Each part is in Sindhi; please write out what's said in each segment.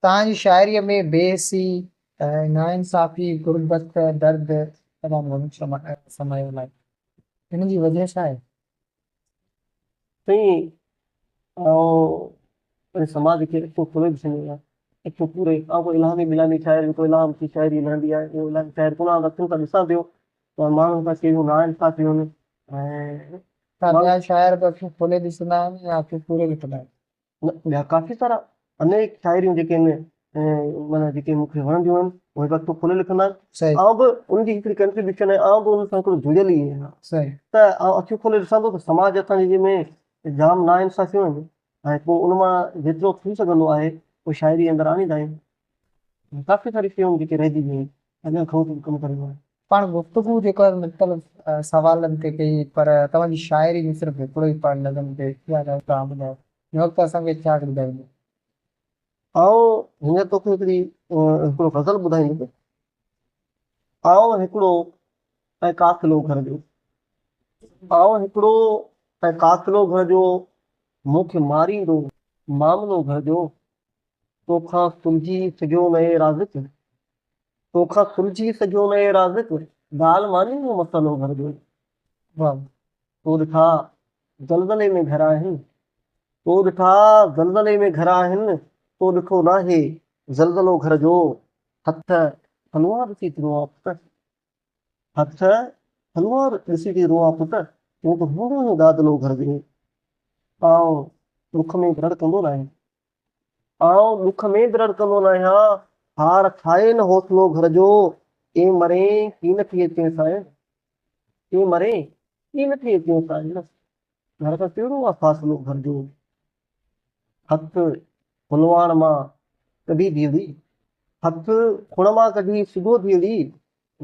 توهان جي شاعريء ۾ بي حسي، ناانصافي، غربت، درد تمام گهڻو سمايل آهي. ان جي وجهه ڇا آهي؟ سائين آئون پنهنجي سماج کي اکيون کولي ڏسندو آهيان، اکيون پوري. آئون ڪو الهامي ٻلامي شاعر جيڪو الهام ٿي شاعري لهندي آهي اهو الهامي شاعر ڪونه آهيان. اکين سان ڏسان پيو ته ماڻهن سان ڪهڙيون ناانصافيون آهن ۽ ڇا ٻيا شاعر به اکيون کولي ڏسندا آهن يا اکيون پوري لکندا آهن؟ نه ٻيا ڪافي سارا انيڪ شاعريون جيڪي آهن معنيٰ جيڪي مون کي وڻنديون آهن اهي به اکيون کولي لکندا آهن. آئون به ان جي هڪڙي ڪنٽريبيوشن آهي، آئون به ان سان هڪڙو جڙيل ئي آهيان. ته آئون اکيون کولي ڏسان ٿو ته سماج اسان جي جنهن ۾ جام ناانصافيون آهن ۽ پوء ان مان جيترو ٿي سگهندو آهي اهو شاعري اندر آڻيندا آهيون. ڪافي ساريون شيون جيڪي رهجي ويون آهن اڃا گهڻو ڪجهه ڪم ڪرڻو آهي. پاڻ گفتگو جيڪو آهي مختلف سوالن تي ڪئي پر توهان جي شاعري ۾ صرف هڪڙو ئي پاڻ نظم پيش ٿيا آهيو توهان ٻڌايو هن وقت اسان کي ڇا ٻڌائيندو؟ آئون هينئر توکي هڪڙي هڪڙو غزل ٻڌائيندس. آئون هڪڙو ۽ قافلو گهر جو، آئون هڪڙو ۽ قافلو گهر جو، مون کي ماريندو معاملو گهر جو، توکان سلجهي سگهيو نه اي رازق، توکان سلجهي سگهيو نه اي رازق، دال ماني جو مسئلو گهر جو. تو ڏٺا زلزلي ۾ گهر آهن، تو ڏٺا زلزلي ۾ گهر آهن، تو ڏٺو ناهي زلزلو گهر جو. هٿ حلوا ڏسي ٿي روئان پٽ، هٿ حلوا ڏسي ٿي روئان پٽ، تون ته هوندو هئين دادلو گهر جو. آئون ڏک ۾ به رڙ ڪندو ناهيان. آئون ڏک ۾ به رڙڪندو ناهيان، هار کائي نه حوصلو گهر جو، ڪي مرين ڪي نه ٿي اچين سائين، ڪي مرين ڪي نه ٿي اچين سائين، گهر کان ڪهڙو آ فاصلو گهر جو، هٿ پھلواڻ مان ڪڍي ڌيئڙي، هٿ کڻ مان ڪڍي سڌو ڌيئڙي،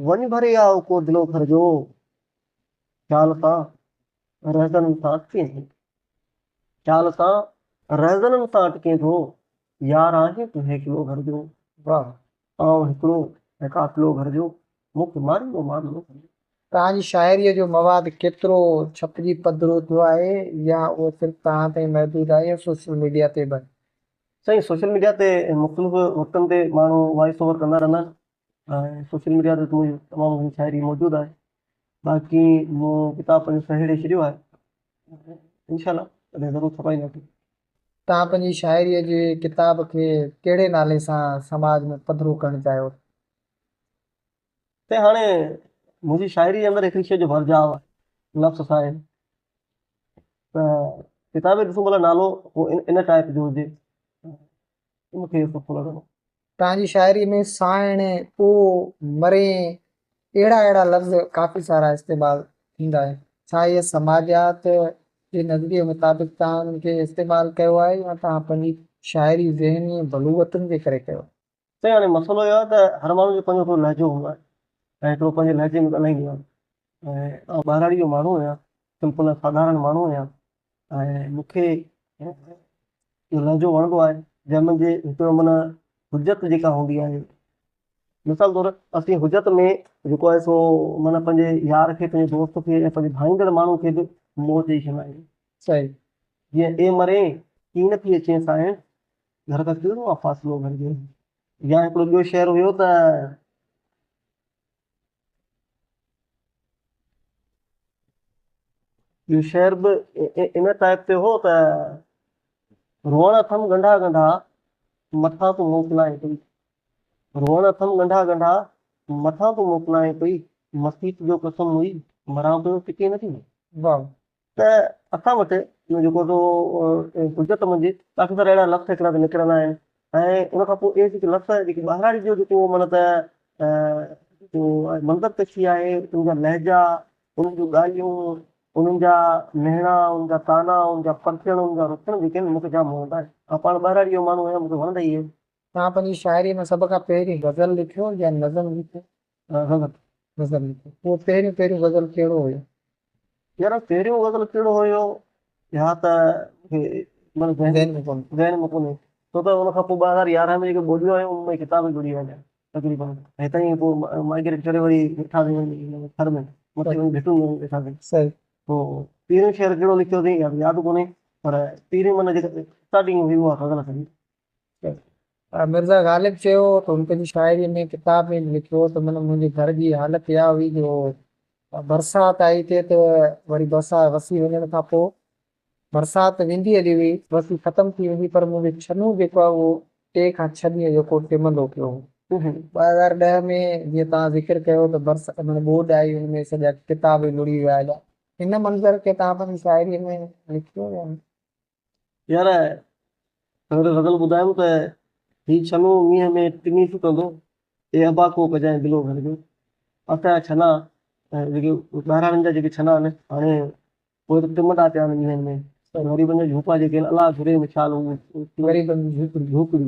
وڃ ڀري آء ڪو دلو گهر جو، خيال سان رهزنن سان اٽڪين ٿو، خيال سان رهزنن سان اٽڪين ٿو، يار آهين تون هيڪلو گهر جو. واهه. آئون هڪڙو ۽ قافلو گهر جو، مون کي ماريندو مارلو گهر جو. توهان جي شاعريء جو مواد ڪيترو ڇپجي پڌرو ٿيو آهي يا اهو صرف توهان تائين محدود آهي يا سوشل ميڊيا تي به؟ سائين سوشل ميڊيا تي مختلف وقتن تي ماڻهو وائس اوور ڪندا رهندا آهن ۽ سوشل ميڊيا تي منهنجي تمام گهڻي شاعري موجود آهي. باقي مون ڪتاب پنهنجو سهيڙي ڇڏيو آهي انشاء الله ڪڏهن ضرور ڇپائينداسين. توهان پنهنجي شاعريء جي ڪتاب کي ڪهڙي نالي سان سماج ۾ پڌرو ڪرڻ چاهيو ٿا؟ سائين هاڻي منهنجي شاعريء جي اندر هڪڙي شيء جو ورجاء آهي لفظ سائين ته ڪتاب جو ڏسون ڀلا نالو ڪو ان ٽائپ جو هجي مون کي سٺو لڳندو. توهان جي شاعريء ۾ سائڻ، پو، مرين اهڙا اهڙا لفظ ڪافي سارا استعمال ٿيندا آهن. ڇا اهي سماجيات جي نظريي مطابق توهان انهن کي استعمال ڪيو آهي يا توهان پنهنجي شاعري ذهني بلوغتن جي ڪري ڪيو آهي؟ سائين هاڻي مسئلو اهو آهي ته هر ماڻهو جو پنهنجو هڪڙو لهجو هوندو آهي ۽ هڪڙو پنهنجي لهجي ۾ ڳالهائيندو آهي ۽ آئون ٻهراڙي جو ماڻهو آهيان، سمپل ۽ ساڌارڻ ماڻهو آهيان ۽ مون کي اهو لهجو وڻندو آهي جنهن منجهه هڪڙو معنيٰ حجت جيڪا هوندي آهي مثال طور اسين حجت ۾ جيڪو آهي سو معنيٰ پنهنجي يار کي پنهنجي دوست کي ۽ پنهنجي ڀائيندڙ ماڻهو کي به موهه چئي ڇڏيندا آهيون. صحيح. جيئن اي مرين ڪين ٿي اچين سائڻ گهر کان ڪهڙو آ فاصلو گهر جو يا هڪڙو ٻيو شعر هيو ته اهو شعر به ان ٽائپ تي هو ته روئڻ اٿم ڳنڍا ڳنڍا مٿان تون موڪلائين پئي روئڻ اٿم ڳنڍا ڳنڍا مٿان تون موڪلائين پئي مسيت جو قسم هئي مران پيو ٽڪي نٿي. واهه. ته اسان وٽ اهو جيڪو سو حجت منجهه ڪافي سارا اهڙا لفظ هڪڙا ته نڪرندا آهن ۽ ان کان پوء اهي جيڪي لفظ جيڪي ٻهراڙي جو جيڪو معنيٰ ته جيڪو منظر ڪشي آهي ان جا لهجا انهن جون ڳالهيون انهن جا مهڻا انهن جا طعنا انهن جا پرچڻ انهن جا رسڻ جيڪي آهن مون کي جام وڻندا آهن آئون پاڻ ٻهراڙي جو ماڻهو آهيان مون کي وڻندا ئي آهن. توهان پنهنجي شاعريء ۾ سڀ کان پهرين غزل لکيو يا نظم لکيو؟ غزل. غزل لکيو. اهو پهريون پهريون غزل ڪهڙو هيو؟ يار پهريون غزل ڪهڙو هيو اها ته مون کي ذهن ۾ ڪونهي. ذهن ۾ ڪونهي ڇو ته ان کان پوء 2011 ۾ جيڪي ٻوڏيون آيون ان ۾ ڪتاب ئي ٻڏي ويا تقريبن هتان ئي پوء مائگريٽ ڪري وري ويٺاسين وڃي ٿر ۾ مٿي وڃي ڀٽن ۾ ويٺاسين. صحيح. پوء پهريون شعر ڪهڙو لکيو اٿئي اها ته ياد ڪونهي پر پهريون معنيٰ جيڪا اسٽارٽنگ هئي اها غزل سڄي. مرزا غالب چيو ته هن پنهنجي شاعريء ۾ ڪتاب ۾ به لکيو ته معنيٰ منهنجي گهر جي حالت اها هئي جو برسات آئي ٿي ته وري برسات وسي وڃڻ کان پوء برسات ويندي هلي هئي وسي ختم ٿي ويندي پر منهنجو ڇنو جيڪو آهي اهو ٽي کان ڇهه ڏينهن جيڪو ٽمندو پيو هو. 2010 ۾ جيئن توهان ذڪر ڪيو ته برسات معنيٰ ٻوڏ آئي ان ۾ سڄا ڪتاب ئي لڙهي ويا هليا ان منظر کي توهان پنهنجي شاعريء ۾ لکيو يا نه؟ يار هڪڙو غزل ٻڌايم ته هي ڇنو مينهن ۾ ٽمي سڪندو، اي ابا ڪو ڪجانء دلو گهر جو. اسان جا ڇنا جيڪي ٻهراڙين جا جيڪي ڇنا آهن هاڻي اهي ته ٽمندا پيا آهن مينهن ۾. غريبن جا جهوپا جيڪي آهن الله گهري مثال هو غريبن جي جهوپڙي. جهوپڙي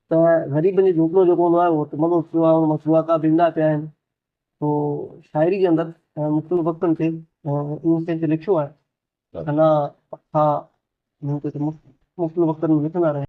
ته غريبن جو جهوپڙو جيڪو هوندو آهي اهو ٽمندو پيو آهي ان مان سواڪا به ايندا پيا آهن. سو شاعري جي اندر مختلف وقتن تي ان سينس لکيو آهي. ڇنا پکا مون تي ته مختلف وقتن ۾ لکندا رهيا.